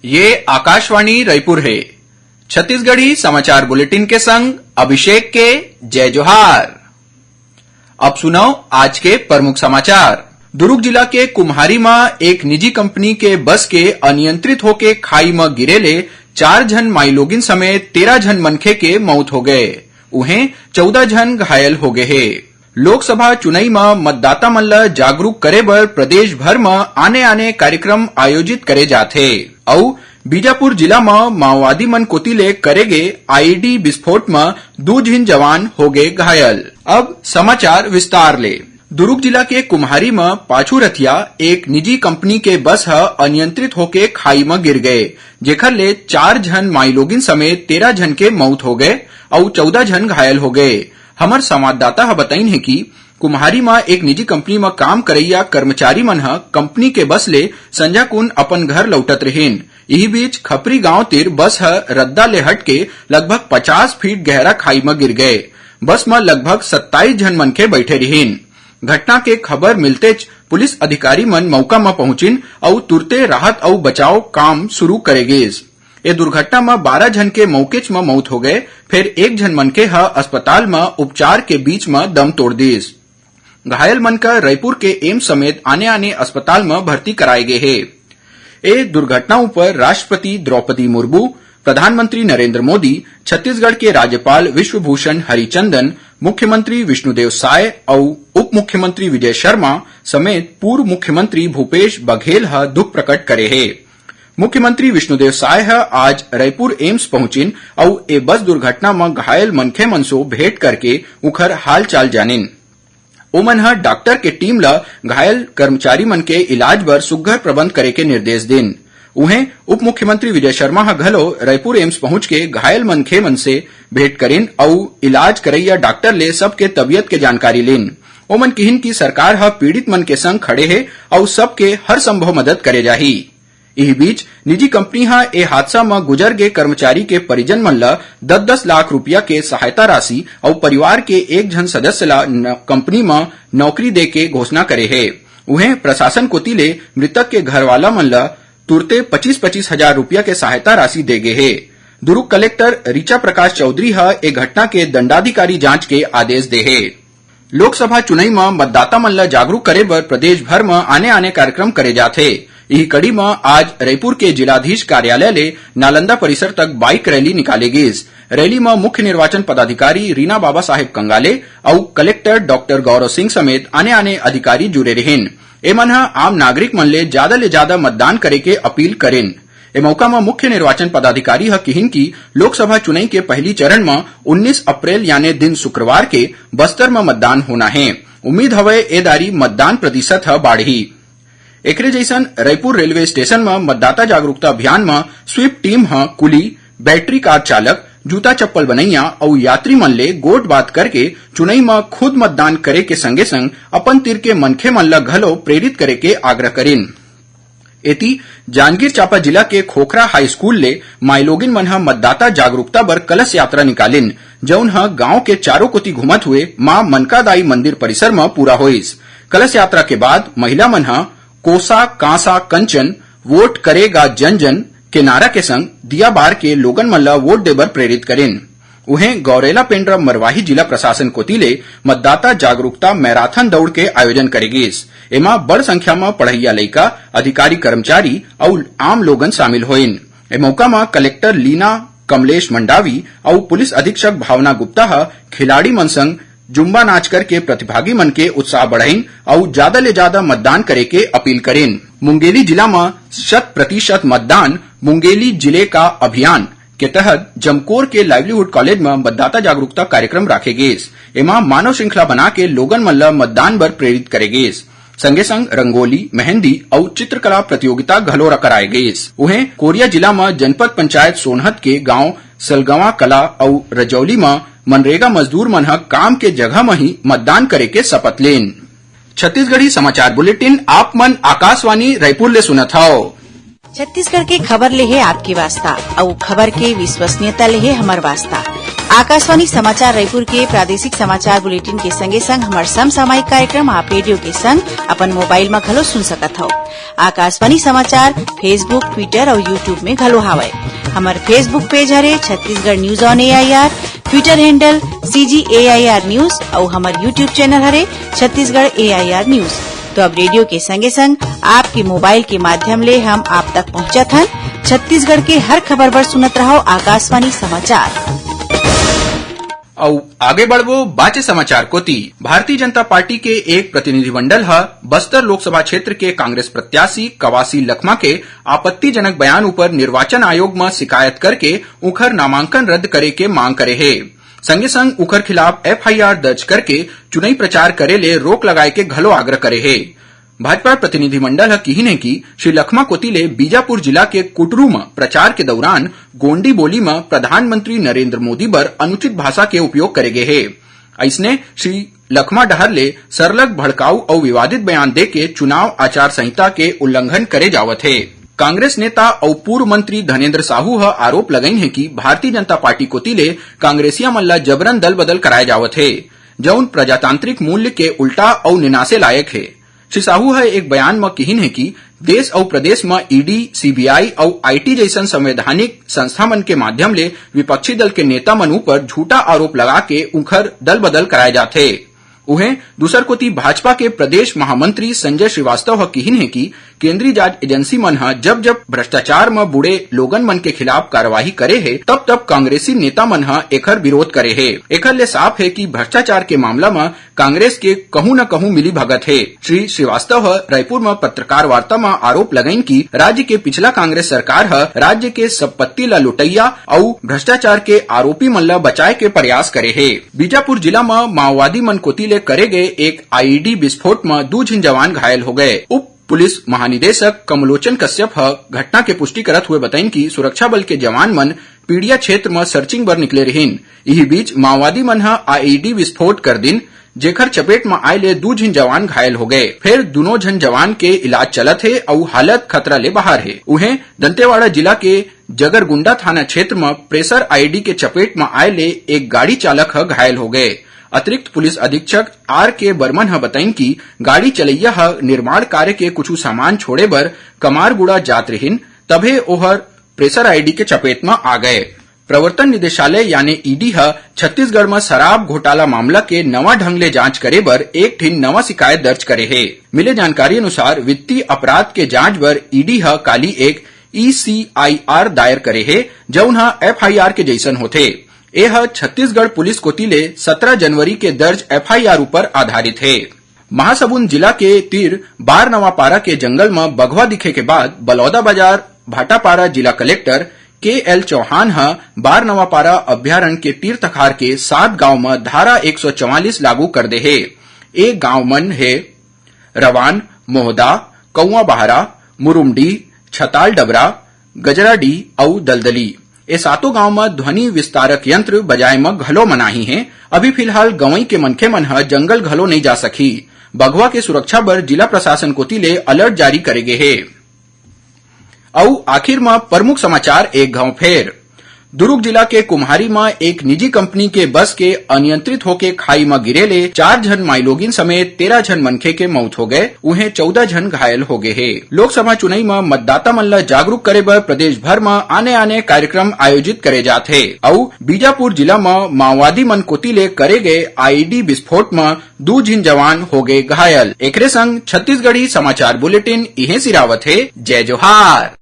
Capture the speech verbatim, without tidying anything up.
ये आकाशवाणी रायपुर हे। छत्तीसगढ़ी समाचार बुलेटिन के संग अभिषेक के जय जोहार। अब सुनव आज के प्रमुख समाचार। दुरूग जिला के कुम्हारी म एक निजी कंपनी के बस के अनियंत्रित होके खाई म गिरे ले चार झन माईलोगिन समेत तेरह झन मनखे के मउत हो गए। उहें, चौदह झन घायल हो गए हे। लोकसभा चुनई म मतदाता मन ल जागरूक करे बर प्रदेश भर म आने-आने कार्यक्रम आयोजित करे जात हे। अउ बीजापुर जिला म माओवादी मन कोति ले करे गे आईईडी विस्फोट म दू झिन जवान हो गे घायल। अब समाचार विस्तार ले। दुरूग जिला के कुम्हारी म पाछू रथिया एक निजी कंपनी के बस ह अनियंत्रित होके खाई म गिर गए, जेखर ले चार झन माईलोगिन समेत तेरह झन के मउत हो गए अउ चौदह झन घायल हो गए। हमर संवाददाता ह बताइन हे कि कुम्हारी म एक निजी कंपनी म काम करइया कर्मचारी मन ह कंपनी के बस ले संझा कुन अपन घर लौटत रिहिन। इही बीच खपरी गांव तीर बस ह रद्दा ले हट के लगभग पचास फीट गहरा खाई म गिर गए। बस म लगभग सत्ताईस झन मनखे बइठे रिहिन। घटना के खबर मिलतेच पुलिस अधिकारी मन मउका म पहुंचिन अउ तुरते राहत अउ बचाव काम शुरू करे गिस। ए दुर्घटना म बारह झन के मउकेच म मउत हो गए, फेर एक झन मनखे ह अस्पताल म उपचार के बीच म दम तोड़ दिस। घायल मन का रायपुर के एम्स समेत आने-आने अस्पताल म भर्ती कराए गे हे। ए दुर्घटना ऊपर राष्ट्रपति द्रौपदी मुर्मू, प्रधानमंत्री नरेंद्र मोदी, छत्तीसगढ़ के राज्यपाल विश्वभूषण हरिचंदन, मुख्यमंत्री विष्णुदेव साय अउ उप मुख्यमंत्री विजय शर्मा समेत पूर्व मुख्यमंत्री भूपेश बघेल ह दुख प्रकट करे हे। मुख्यमंत्री विष्णुदेव साय ह आज रायपुर एम्स पहुंचिन अउ ए बस दुर्घटना म घायल मनखे मन सो भेंट करके उखर हालचाल जानिन। ओमन ह डॉक्टर के टीम ल घायल कर्मचारी मन के इलाज बर सुग्घर प्रबंध करे के निर्देश दिन। उहें, उप मुख्यमंत्री विजय शर्मा ह घलो रायपुर एम्स पहुंच के घायल मनखे मन से भेंट करिन अउ इलाज करइया डॉक्टर ले सबके तबीयत के जानकारी लीन। ओमन किहिन कि सरकार ह पीड़ित मन के संग खड़े हे अउ सबके हर संभव मदद करे जाही। इही बीच, निजी कंपनी ह ए हादसा म गुजर गे कर्मचारी के परिजन मन ल दस दस लाख रुपया के सहायता राशि अउ परिवार के एक झन सदस्य ल न-, कंपनी म नौकरी दे के घोषणा करे हे। उहें, प्रशासन कोति ले मृतक के घरवाला मन ल तुरते पच्चीस पच्चीस हजार रुपया के सहायता राशि दे गे हे। दुरूग कलेक्टर ऋचा प्रकाश चौधरी ह ए घटना के दंडाधिकारी जांच के आदेश दे हे। लोकसभा चुनई म मतदाता मन ल जागरूक करे बर प्रदेश भर म आने-आने कार्यक्रम करे जात हे। इही कड़ी म आज रायपुर के जिलाधीश कार्यालय ले नालंदा परिसर तक बाइक रैली निकाले गिस। रैली म मुख्य निर्वाचन पदाधिकारी रीना बाबा साहेब कंगाले अउ कलेक्टर डॉक्टर गौरव सिंह समेत आने-आने अधिकारी जुरे रिहिन। एमन ह आम नागरिक मन ले ज्यादा ले ज्यादा मतदान करे के अपील करिन। ए मौका म मुख्य निर्वाचन पदाधिकारी ह किहिन कि लोकसभा चुनई के पहली चरण म उन्नीस अप्रैल याने दिन शुक्रवार के बस्तर म मतदान होना हे। उम्मीद हवय ए दारी मतदान प्रतिशत ह बाढ़ही। एकरे जइसन रायपुर रेलवे स्टेशन म मतदाता जागरूकता अभियान म स्वीप टीम ह कुली, बैटरी कार चालक, जूता चप्पल बनैया अउ यात्री मन ले गोठ बात करके चुनई म खुद मतदान करे के संगे संग अपन तीर के मनखे मन ल घलो प्रेरित करे के आग्रह करिन। एती, जांजगीर चांपा जिला के खोखरा हाई स्कूल ले माईलोगिन मन ह मतदाता जागरूकता बर कलश यात्रा निकालिन, जउन ह गांव के चारों कोति घूमत हुए मां मनकादाई मंदिर परिसर म पूरा होइस। कलश यात्रा के बाद महिला मन ह कोसा कांसा कंचन, वोट करेगा जन जन के नारा के संग दिया बार के लोगन मन ल वोट देबर प्रेरित करिन। उहें, गौरेला पेंड्रा मरवाही जिला प्रशासन कोति ले मतदाता जागरूकता मैराथन दौड़ के आयोजन करे गिस। एमा बड़ संख्या म पढ़इया लइका, अधिकारी कर्मचारी अउ आम लोगन शामिल होइन। ए मौका म कलेक्टर लीना कमलेश मंडावी अउ पुलिस अधीक्षक भावना गुप्ता ह खिलाड़ी मन संग जुम्बा नाच करके प्रतिभागी मन के उत्साह बढ़ाइन अउ ज्यादा ले ज्यादा मतदान करे के अपील करिन। मुंगेली जिला म शत प्रतिशत मतदान मुंगेली जिले का अभियान के तहत जमकोर के लाइवलीहुड कॉलेज म मतदाता जागरूकता कार्यक्रम राखे गेस। एमा मानव श्रृंखला बना के लोगन मन ल मतदान बर प्रेरित करे गेस। संगे संग रंगोली, मेहंदी अउ चित्रकला प्रतियोगिता घलो र-, कराए गेस। उहें, कोरिया जिला म जनपद पंचायत सोनहत के गांव सलगवा कला अउ रजौली म मनरेगा मजदूर मन ह काम के जगह म ही मतदान करे के शपथ लेन। छत्तीसगढ़ी समाचार बुलेटिन आप मन आकाशवाणी रायपुर ले सुनत हव। छत्तीसगढ़ के खबर ले हे आपके वास्ता, अउ खबर के विश्वसनीयता ले हे हमर वास्ता। आकाशवाणी समाचार रायपुर के प्रादेशिक समाचार बुलेटिन के संगे संग हमर समसामयिक कार्यक्रम आप रेडियो के संग अपन मोबाइल म घलो सुन सकत हव। आकाशवाणी समाचार Facebook, Twitter अउ YouTube में घलो हावय। हमर Facebook पेज हरे Chhattisgarh news on AIR, Twitter handle CG AIR news अउ हमर YouTube चैनल हरे छत्तीसगढ़ एआईआर न्यूज। तो अब रेडियो के संगे संग आपके मोबाइल के माध्यम ले हम आप तक पहुंचत हन। छत्तीसगढ़ के हर खबर बर सुनत रहव आकाशवाणी समाचार। अउ आगे बढ़बो बाचे समाचार कोति। भारतीय जनता पार्टी के एक प्रतिनिधिमंडल ह बस्तर लोकसभा क्षेत्र के कांग्रेस प्रत्याशी कवासी लखमा के आपत्तिजनक बयान ऊपर निर्वाचन आयोग म शिकायत करके उखर नामांकन रद्द करे के मांग करे हे। संगे संग उखर खिलाफ एफआईआर दर्ज करके चुनावी प्रचार करे ले रोक लगाए के घलो आग्रह करे हे। भाजपा प्रतिनिधिमंडल ह किहिन हे कि श्री लखमा कोति ले बीजापुर जिला के कुटरू म प्रचार के दौरान गोंडी बोली म प्रधानमंत्री नरेंद्र मोदी बर अनुचित भाषा के उपयोग करे गे हे। अइसने श्री लखमा डहर ले सरलग भड़काऊ अउ विवादित बयान देके चुनाव आचार संहिता के उल्लंघन करे जावत हे। कांग्रेस नेता अउ पूर्व मंत्री धनेंद्र साहू ह आरोप लगाइन हे कि भारतीय जनता पार्टी कोति ले कांग्रेसिया मन ल जबरन दल बदल कराए जावत हे, जउन प्रजातांत्रिक मूल्य के उल्टा अउ निनासे लायक हे। श्री साहू ह एक बयान म किहिन हे कि देश अउ प्रदेश म ईडी, सीबीआई अउ आईटी जइसन संवैधानिक संस्था मन के माध्यम ले विपक्षी दल के नेता मन ऊपर झूठा आरोप लगा के उंखर दल बदल कराए जाथे। उहें, दूसर कोति भाजपा के प्रदेश महामंत्री संजय श्रीवास्तव ह किहिन हे कि केंद्रीय जांच एजेंसी मन ह जब जब भ्रष्टाचार म बुड़े लोगन मन के खिलाफ कार्रवाई करे हे, तब तब कांग्रेसी नेता मन ह एखर विरोध करे हे। एखर ले साफ हे कि भ्रष्टाचार के मामला म कांग्रेस के कहूं न कहूं मिली भगत हे। श्री श्रीवास्तव ह रायपुर म पत्रकार वार्ता म आरोप लगाइन कि राज्य के पिछला कांग्रेस सरकार ह राज्य के संपत्ति ल लुटइया अउ भ्रष्टाचार के आरोपी मन ल बचाए के प्रयास करे हे। बीजापुर जिला म माओवादी मन कोति ले करे गए एक आईईडी विस्फोट म दू झिन जवान घायल हो गए। उप पुलिस महानिदेशक कमलोचन कश्यप ह घटना के पुष्टि करत हुए बताइन कि सुरक्षा बल के जवान मन पीड़िया क्षेत्र म सर्चिंग बर निकले रिहिन। इही बीच माओवादी मन ह आईईडी विस्फोट कर दिन, जेखर चपेट म आए ले दू झिन जवान घायल हो गए। फेर दुनों झन जवान के इलाज चलत हे अउ हालत खतरा ले बाहर हे। उहें, दंतेवाड़ा जिला के जगरगुंडा थाना क्षेत्र म प्रेशर आईईडी के चपेट म आए ले एक गाड़ी चालक ह घायल हो गए। अतिरिक्त पुलिस अधीक्षक आर के बर्मन ह बताइन कि गाड़ी चलैया ह निर्माण कार्य के कुछ सामान छोड़े बर कमारगुड़ा जात रिहिन, तभे ओहर प्रेशर आईईडी के चपेट म आ गए। प्रवर्तन निदेशालय यानी ईडी ह छत्तीसगढ़ म शराब घोटाला मामला के नवा ढंग ले जांच करे बर एक ठिन नवा शिकायत दर्ज करे हे। मिले जानकारी अनुसार, वित्तीय अपराध के जांच बर ईडी ह काली एक ईसीआईआर दायर करे हे, जउन ह एफआईआर के जइसन होथे। ए ह छत्तीसगढ़ पुलिस कोति ले सत्रह जनवरी के दर्ज एफआईआर ऊपर आधारित हे। महासमुंद जिला के तीर बारनवापारा के जंगल म बघवा दिखे के बाद बलौदाबाजार भाटापारा जिला कलेक्टर के एल चौहान ह बारनवापारा अभ्यारण्य के तीर तखार के सात गांव म धारा एक सौ चवालीस लागू कर दे हे। ए गांव मन हे रवान, मोहदा, कौआ बहारा, मुरुमडीह, छताल डबरा, गजराडीह अउ दलदली। ए सातों गांव म ध्वनि विस्तारक यंत्र बजाए म घलो मनाही हे। अभी फिलहाल गंवई के मनखे मन ह जंगल घलो नइ जा सकही। बघवा के सुरक्षा बर जिला प्रशासन कोति ले अलर्ट जारी करे गे हे। अउ आखिर म प्रमुख समाचार एक घांव फेर। दुरूग जिला के कुम्हारी म एक निजी कंपनी के बस के अनियंत्रित होके खाई म गिरे ले चार झन माईलोगिन समेत तेरह झन मनखे के मौत हो गए, उहें चौदह झन घायल हो गए हे। लोकसभा चुनाई म मतदाता मन ल जागरूक करे बर प्रदेश भर म आने-आने कार्यक्रम आयोजित करे जात हे। अउ बीजापुर जिला म माओवादी मन कोति ले करे गए आईईडी विस्फोट म दू झिन जवान हो गए घायल। एकरे संग छत्तीसगढ़ी समाचार बुलेटिन इहें सिरावत हे। जय जोहार।